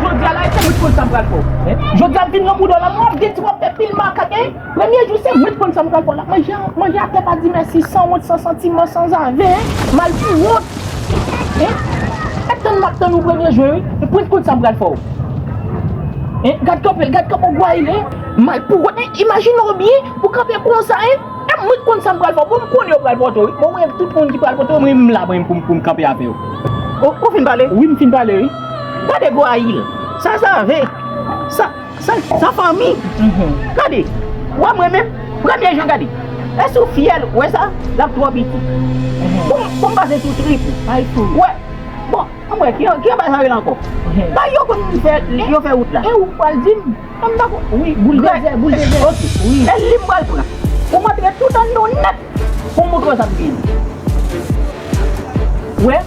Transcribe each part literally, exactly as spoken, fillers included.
Jodi a la, e se mwen ki konn sa m pral fè w. Jodi a, m vin nan mouda w la, m ap gen ti w ap fè pil makak, en. Premye jou, se mwen ki konn sa m pral fè w la. Manje, manje atè pa di mèsi, san wont, san santiman, san zave, en. Mal pou wont. En? E tann m ap tann ou premye jou, wi. E mwen ki konn sa m pral fè w. En? Gad kanpe l, gad kanpe w gwayil, en. Mal pou wont, en. Imajine w byen, ou kanpe konsa, en. E mwen ki konn sa m pral fè w. Bon, m konnen yo pral pote w, wi. Bon, mwen, tout moun ki pral pote w, mwen, m la, mwen, pou m, pou m kanpe avè w. Ou, ou fin pale? Wi, m fin pale, wi. Gade gwayil. Sa zave. Sa, sa, sa fanmi. Gade. Wè mwen menm. Premye jan gade. Èske ou fyè l? Wè sa? L ap twò piti. Pou m, pou m pase sou trip ou. Wè. Bon, ann wè, ki, ki anba sa rele ankò? Bay yo konn fè, yo fè wout la. E ou pral di m? An dakò. Wi, boul dezè, boul dezè. Ok. Wi. E li m pral pran. Pou m antre tout anndan w nèt. Pou m montre w sa m genyen. Wè,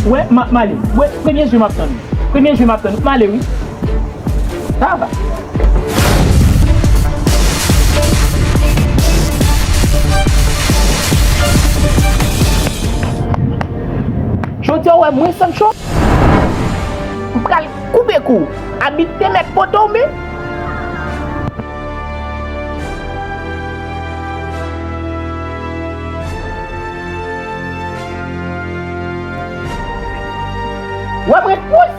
wè, m a, m ale. Wè, premye jou m ap tann ou. Premye jou m ap tann ou. M ale, wi. Sa va. Jodi a, w wè mwen, Sancho? M pral koupe kou w. Abit te mèt pote w, men. W ap ret pous.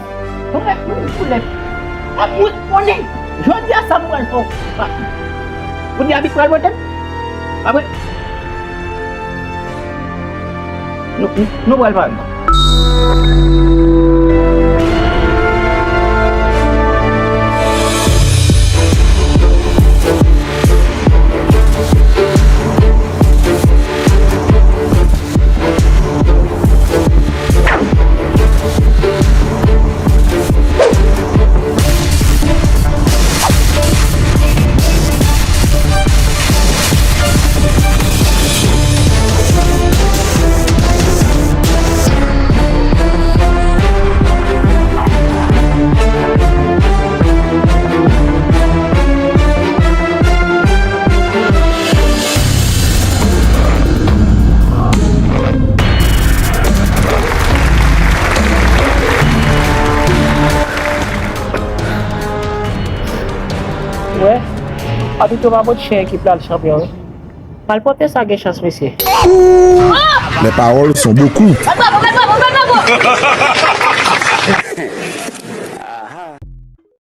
W ap ret pous pou lè. W ap ret konnen. Jodi a, sa m pral fè w. Ou di abit pral pote m? Apre, nou, nou, nou pral pale. Wè, abit yo pa pot chen ekip la al chanpyon, wi. Malpwòpte sa gen chans, mesye. Les paroles sont beaucoup.